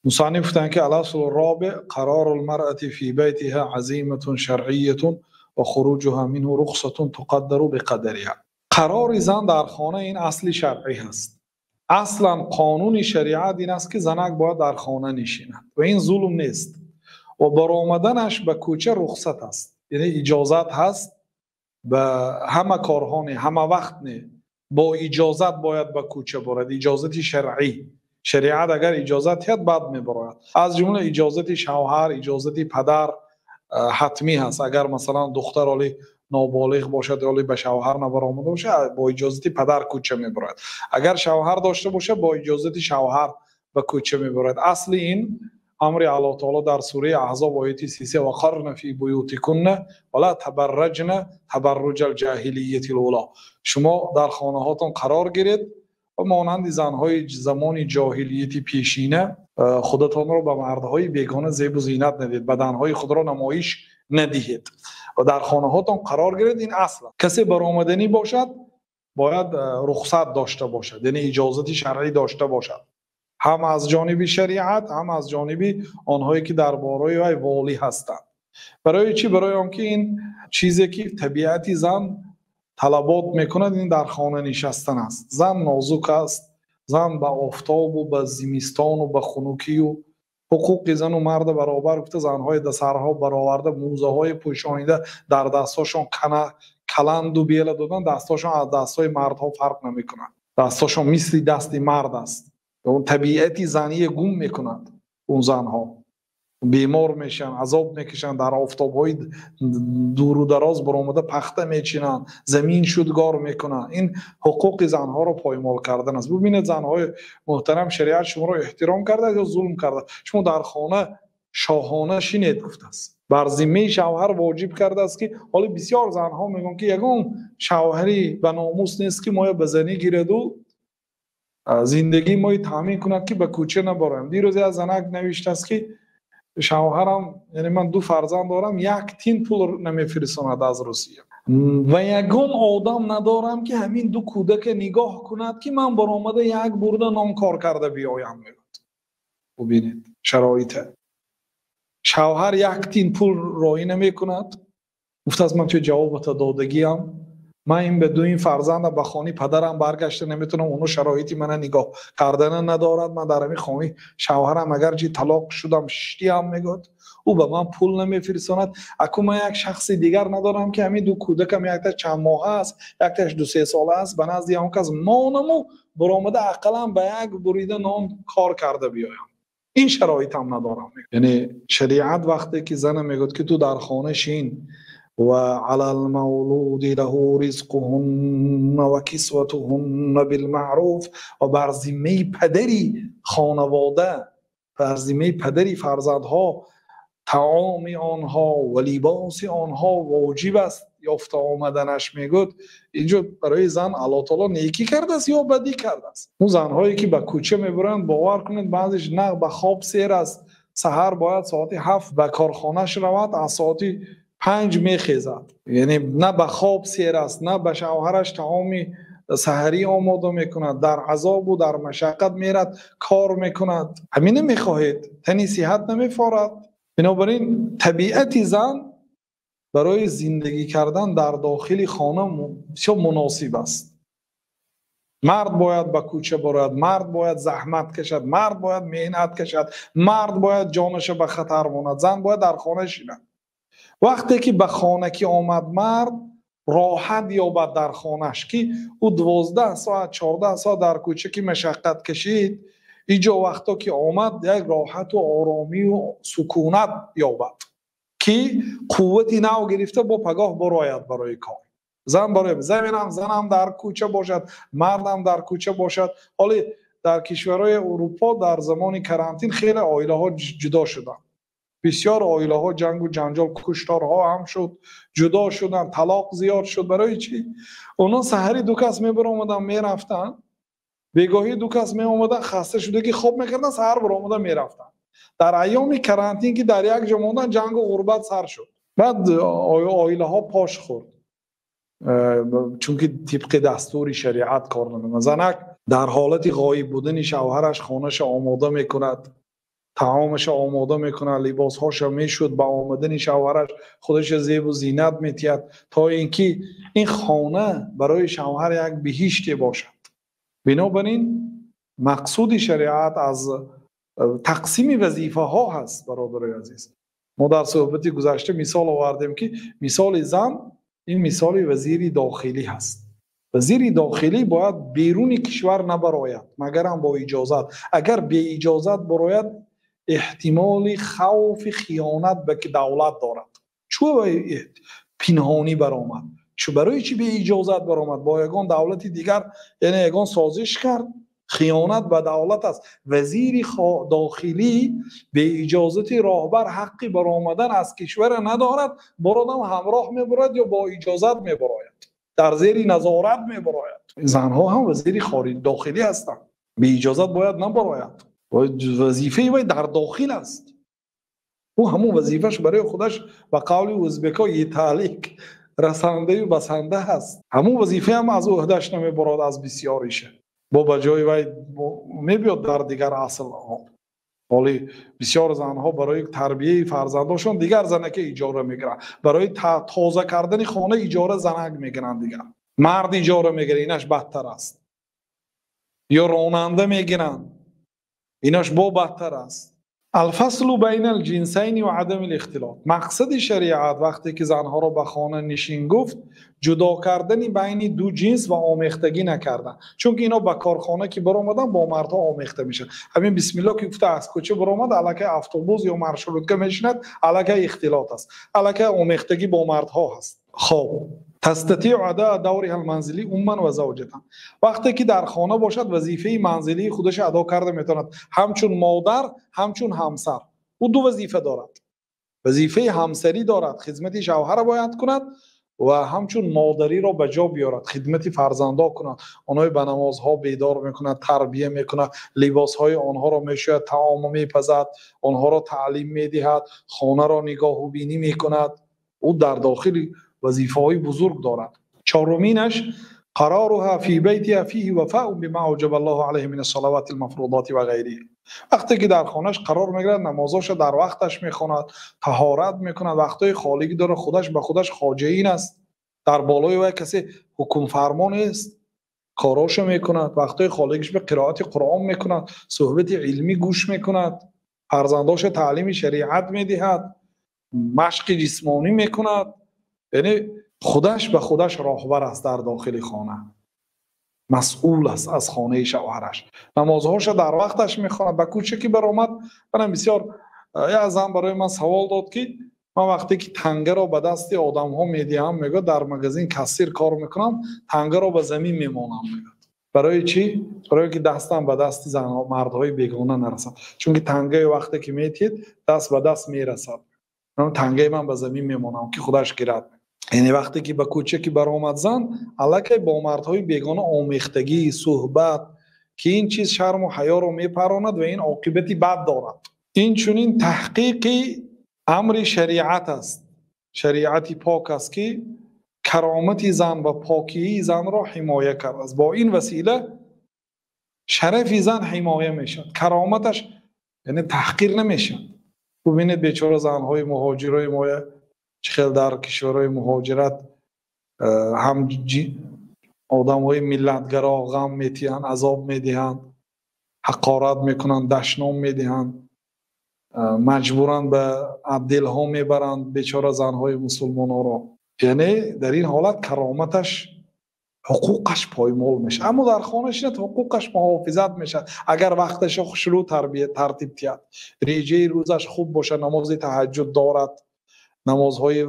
Мусанниф гуфтанд, ки الأصل الرابع قرار المرأة في بيتها عزيمة شرعية وخروجها منه رخصة تقدر بقدرها. Қарори зан дар хона ин асли шаръӣ ҳаст. Аслан қонуни шариат ин аст, ки занак бояд дар хона нишинад ва ин зулм нест ва баромаданаш ба кӯча рухсат аст, яъне иҷозат ҳаст ба ҳама корҳо не, ҳама вақт не, бо иҷозат бояд ба кӯча барад, иҷозати шаръӣ. Шариат агар иҷозат диҳад, баъд мебарояд. Аз ҷумла иҷозати шавҳар, иҷозати падар ҳатмӣ ҳаст. Агар масалан духтар оли ноболиғ бошад ё ба шавҳар набаромада бошад, бо иҷозати падар кӯча мебарояд. Агар шавҳар дошта бошад, бо иҷозати шавҳар ба кӯча мебарояд. Асли ин амри Аллоҳ таоло дар сураи Аҳзоб, ояти 33: وقرن في بيوتكن ولا تبرجن تبرج الجاهلية الأولى. Шумо дар хонаҳотон қарор гиред ва монанди занҳои замони ҷоҳилияти пешина худатонро ба мардҳои бегона зебу зинат надиҳед, баданҳои худро намоиш надиҳед ва дар хонаҳотон қарор гиред. Ин асл. Касе баромаданӣ бошад, бояд рухсат дошта бошад, яъне иҷозати шаръӣ дошта бошад, ҳам аз ҷониби шариат, ҳам аз ҷониби онҳое ки дар бораи вай волӣ ҳастанд. Барои чӣ? Барои он ки ин чизе ки табиати зан талабот мекунад, ин дар хона нишастан аст. Зан нозук аст, зан ба офтобу ба зимистону ба хунукию ҳуқуқи зану марда баробар гуфта, занҳои дасарҳо бароварда, мӯзаҳои пӯшонида, дар дастҳошон каланду бела додан, дастҳошон аз дастҳои мардҳо фарқ намекунад, дастҳошон мисли дасти мард аст. Он табиати зание гум мекунад. Он занҳо бемор мешаванд, азоб мекашанд, дар офтобҳои дуру дароз баромада пахта мечинанд, замин шудгор мекунанд. Ин ҳуқуқи занҳоро поймол кардан аст. Бубинед, занҳои муҳтарам, шариат шуморо эҳтиром кардааст ё зулм кардааст? Шумо дар хона шоҳона шинед гуфтааст, бар зиммаи шавҳар воҷиб кардааст, ки ҳоло бисёр занҳо мегӯянд, ки ягон шавҳари ба номус нест, ки моя ба занӣ гираду зиндагии мои таъмин кунад, ки ба кӯча набароем. Дирӯз як занак навиштааст, ки шавҳарам, яъне ман ду фарзанд дорам, як тин пул намефиристонад аз Русия ва ягон одам надорам, ки ҳамин ду кӯдака нигоҳ кунад, ки ман баромада як бурда нон кор карда биёям, мегӯяд. Бубинед шароита: шавҳар як тин пул роҳӣ намекунад. Гуфтааст, ман ту ҷавобата додагиам, ман ин ба дуин фарзанда ба хонаи падарам баргашта наметавонам, оно шароити мана нигоҳ кардана надорад. Ман дар ҳамин хонаи шавҳарам, агарчи талоқ шудам, шиштиам, мегӯяд, ӯ ба ман пул намефиристонад. Аку ман як шахси дигар надорам, ки ҳамин ду кӯдакам, якташ чанд моҳа аст, якташ 2-3 сола аст, ба назди он кас монаму баромада ақаллан ба як бурида нон кор карда биёям. Ин шароитам надорам. Яъне шариат вақте ки зана мегӯяд, ки ту дар хона шин وعلى المولود له رزقهن وكسوتهن بالمعروف و бар зиммаи падари хонавода, бар зиммаи падари фарзандҳо таоми онҳо ва либоси онҳо воҷиб аст ёфта омаданаш, мегӯяд, инҷо барои зан Аллоҳ таоло некӣ кардааст ё бадӣ кардааст? Он занҳое ки ба кӯча мебаранд, бовар кунед, баъзеш на ба хоб сер аст. Саҳар бояд соати 7 ба корхонаш равад, аз соати 5 мехезад, яъне на ба хоб сер аст, на ба шавҳараш таоми саҳарӣ омода мекунад, дар азобу дар машаққат мерад, кор мекунад. Ҳамина мехоҳед, тани сиҳат намефорад. Бинобар ин табиати зан барои зиндагӣ кардан дар дохили хона бисёр муносиб аст. Мард бояд ба кӯча барояд, мард бояд заҳмат кашад, мард бояд меҳнат кашад, мард бояд ҷонаша ба хатар монад, зан бояд дар хона шинад. Вақте ки ба хона ки омад, мард роҳат ёбад дар хонаш, ки ӯ 12 соат, 14 соат дар кӯча ки машаққат кашид, иҷо вақто ки омад, як роҳату оромию сукунат ёбад, ки қуввати нав гирифта бо пагоҳ барояд барои кор. Зан барои заминам, занам дар кӯча бошад, мардам дар кӯча бошад. Ҳоле дар кишварҳои Аврупо дар замони карантин хеле оилаҳо ҷудо шуданд, бисёр оилаҳо ҷангу ҷанҷол, кушторҳо ҳам шуд, ҷудо шуданд, талоқ зиёд шуд. Барои чӣ? Онҳо саҳари ду кас мебаромаданд, мерафтанд, бегоҳӣ ду кас меомаданд, хаста шудагӣ хоб мекарданд, саҳар баромада мерафтанд. Дар айёми карантин ки дар як ҷо монданд, ҷангу ғурбат сар шуд, баъд оилаҳо пош хӯрд, чунки тибқи дастури шариат кор намекунад. Занак дар ҳолати ғоиб будани шавҳараш хонаша омода мекунад, Таомаша омода мекунад, либосҳоша мешуд, ба омадани шавҳараш худаша зебу зинат метиҳад, то ин ки ин хона барои шавҳар як биҳиште бошад. Бинобар ин мақсуди шариат аз тақсими вазифаҳо ҳаст, бародарои азиз. Мо дар суҳбати гузашта мисол овардем, ки мисоли зан ин мисоли вазири дохилӣ ҳаст. Вазири дохилӣ бояд беруни кишвар набарояд, магарам бо иҷозат. Агар беиҷозат барояд, эҳтимоли хавфи хиёнат ба давлат дорад. Чӯ пинҳонӣ баромад? Чӯ барои чӣ беиҷозат баромад? Бо ягон давлати дигар, яъне ягон созиш кард? Хиёнат ба давлат аст. Вазири дохилӣ беиҷозати роҳбар ҳаққи баромадан аз кишвара надорад. Бородам ҳамроҳ мебарояд ё бо иҷозат мебарояд, дар зери назорат мебарояд. Занҳо ҳам вазири дохилӣ ҳастанд, беиҷозат бояд набарояд. Вазифаи вай дар дохил аст. Ӯ ҳамон вазифааш барои худаш ба қавли ӯзбекҳо еталик расандаю басанда ҳаст. Ҳамон вазифаам аз ӯҳдаш намебарод, аз бисёриша. Бо ба ҷои вай мебиёд дар дигар аслҳо. Ҳоли бисёр занҳо барои тарбияи фарзандошон дигар занаке иҷора мегиранд. Барои тоза кардани хона иҷора занак мегиранд, дигар мард иҷора мегирад, инаш бадтар аст. Ё ронанда мегиранд, инаш бо бадтар аст. Алфаслу байна алҷинсайни ва адами лихтилот. Мақсади шариат вақте ки занҳоро ба хона нишин гуфт, ҷудо кардани байни ду ҷинс ва омехтагӣ накардан. Чунки ино ба корхона ки баромадан бо мардҳо омехта мешаванд. Ҳамин бисмилло ки гуфта аз кӯча баромад, аллакай автобус ё маршрутка мешинад, аллакай ихтилот аст, аллакай омехтагӣ бо мардҳо ҳаст. Хоб, тастатиъу адаа давриҳа алманзилӣ умман ва завҷатан. Вақте ки дар хона бошад, вазифаи манзилии худашро адо карда метавонад, ҳамчун модар, ҳамчун ҳамсар. Ӯ ду вазифа дорад. Вазифаи ҳамсарӣ дорад, хизмати шавҳара бояд кунад ва ҳамчун модариро ба ҷо биёрад, хидмати фарзандо кунад, онҳои ба намозҳо бедор мекунад, тарбия мекунад, либосҳои онҳоро мешӯяд, таом мепазад, онҳоро таълим медиҳад, хонаро нигоҳубинӣ мекунад. Ӯ дар дохили вазифаҳои бузург дорад. Чоруминаш қароруҳа фи байтиҳа фиҳи вафаун бима ауҷаба Аллоҳу алайҳи мин ассалавати алмафрудоти ва ғайриҳи. Вақте ки дар хонаш қарор мегирад, намозошо дар вақташ мехонад, таҳорат мекунад, вақтҳои холигӣ дорад, худаш ба худаш хоҷаин аст, дар болои вай касе ҳукмфармо нест, корошо мекунад, вақтҳои холигиш ба қироати Қуръон мекунад, суҳбати илмӣ гӯш мекунад, фарзандошо таълими шариат медиҳад, машқи ҷисмонӣ мекунад. Яъне худаш ба худаш роҳбар аст дар дохили хона, масъул аст аз хонаи шавҳараш. Намозҳоша дар вақташ мехонад. Ба кӯча ки баромад, манам бисёр як зан барои ман савол дод, ки ман вақте ки тангаро ба дасти одамҳо медиҳам, мегӯяд, дар магазин кассир кор мекунам, тангаро ба замин мемонам, мегӯяд. Барои чӣ? Барои ки дастам ба дасти занҳо, мардҳои бегона нарасад. Чунки тангаи вақте ки метиҳед, даст ба даст мерасад. Тангаи ман ба замин мемонам, ки худаш гирад. Яъне вақте ки ба кӯча ки баромад зан, аллакай бо мардҳои бегона омехтагӣ, суҳбат, ки ин чиз шарму ҳаёро мепаронад ва ин оқибати бад дорад. Инчунин таҳқиқи амри шариат аст. Шариати пок аст, ки каромати зан ва покии занро ҳимоя кардааст. Бо ин васила шарафи зан ҳимоя мешавад, кароматаш яъне таҳқир намешавад. Бубинед бечора занҳои муҳоҷирои моя чӣ хел дар кишварҳои муҳоҷират ҳам одамҳои миллатгаро ғам метиҳанд, азоб медиҳанд, ҳақорат мекунанд, дашном медиҳанд, маҷбуран ба аддилҳо мебаранд бечора занҳои мусулмонҳоро. Яъне дар ин ҳолат кароматаш, ҳуқуқаш поймол мешавад. Аммо дар хона шинад, ҳуқуқаш муҳофизат мешавад. Агар вақташо хушрӯ тарбия тартиб диҳад, реҷаи рӯзаш хуб бошад, намози таҳаҷҷуд дорад, намозҳои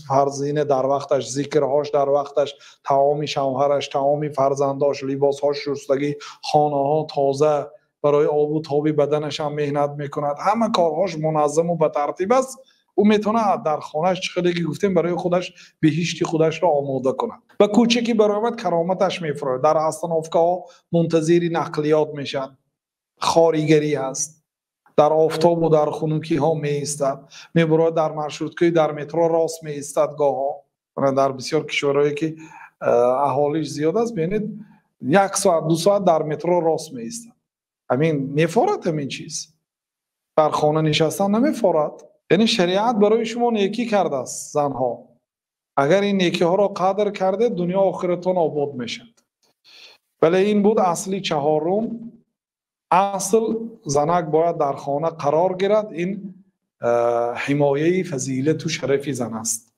фарзина дар вақташ, зикрҳош дар вақташ, таоми шавҳараш, таоми фарзандош, либосҳош шустагӣ, хонаҳо тоза, барои обу тоби баданаш ҳам меҳнат мекунад, ҳама корҳош муназзаму ба тартиб аст. Ӯ метавонад дар хонааш чӣ хеле ки гуфтем барои худаш биҳишти худашро омода кунад. Ба кӯча ки баромад, кароматаш мефурояд. Дар остановкаҳо мунтазири нақлиёт мешавад, хоригарӣ ҳаст, дар офтобу дар хунукиҳо меистад, мебурояд дар маршруткаи дар метро рост меистад. Гоҳҳо дар бисёр кишварҳое ки аҳолиш зиёд аст, бинед як соат ду соат дар метро рост меистад. Ҳамин мефорад ҳамин чиз. Дар хона нишастан намефорад. Яъне шариат барои шумо некӣ кардааст, занҳо. Агар ин некиҳоро қадр кардед, дунё охиратон обод мешавад. Вале ин буд асли чаҳорум. Асл занак бояд дар хона қарор гирад. Ин ҳимояи фазилату шарафи зан аст.